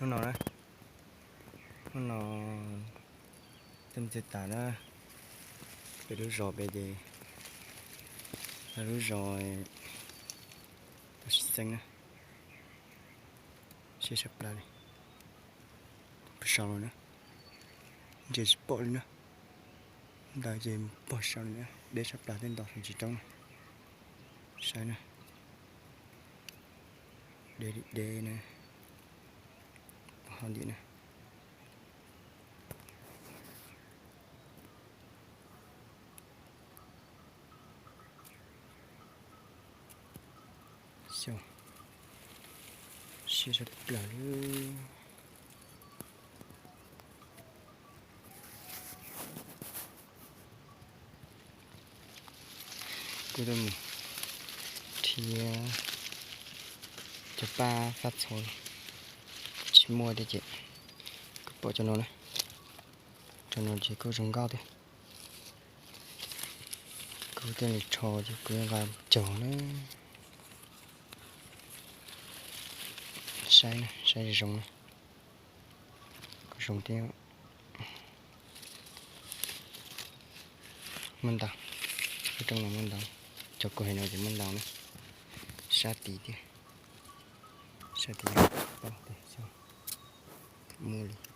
Hnub no na, hnub no tej mus txiv tas na, pem lub zos pem ces lub zos tau sib txeeb na, siab sab plaws li. Pem saud los na, ntsia tsis pom li na, ntawd ces pog saud li na, deb sab plaws tej nto saum tsis roob na. Saib na, deb li deb na, pog hauv ntim na. Xyov, siab sab plaws li. Kuv tuaj mus nrhiav cov paj fab txho tsis muaj thiab ces kuv pom cov no na, cov no ces kuj zoo nkauj thiab. Kuv thiaj li rho ces kuv nqa cog na. Saib na, saib zoo na. Kuj zoo thiab. Muaj ntau, lub roob no muaj ntau, cov kuv hais no ces muaj ntau na. Sab tid thiab, sab tid, muaj li.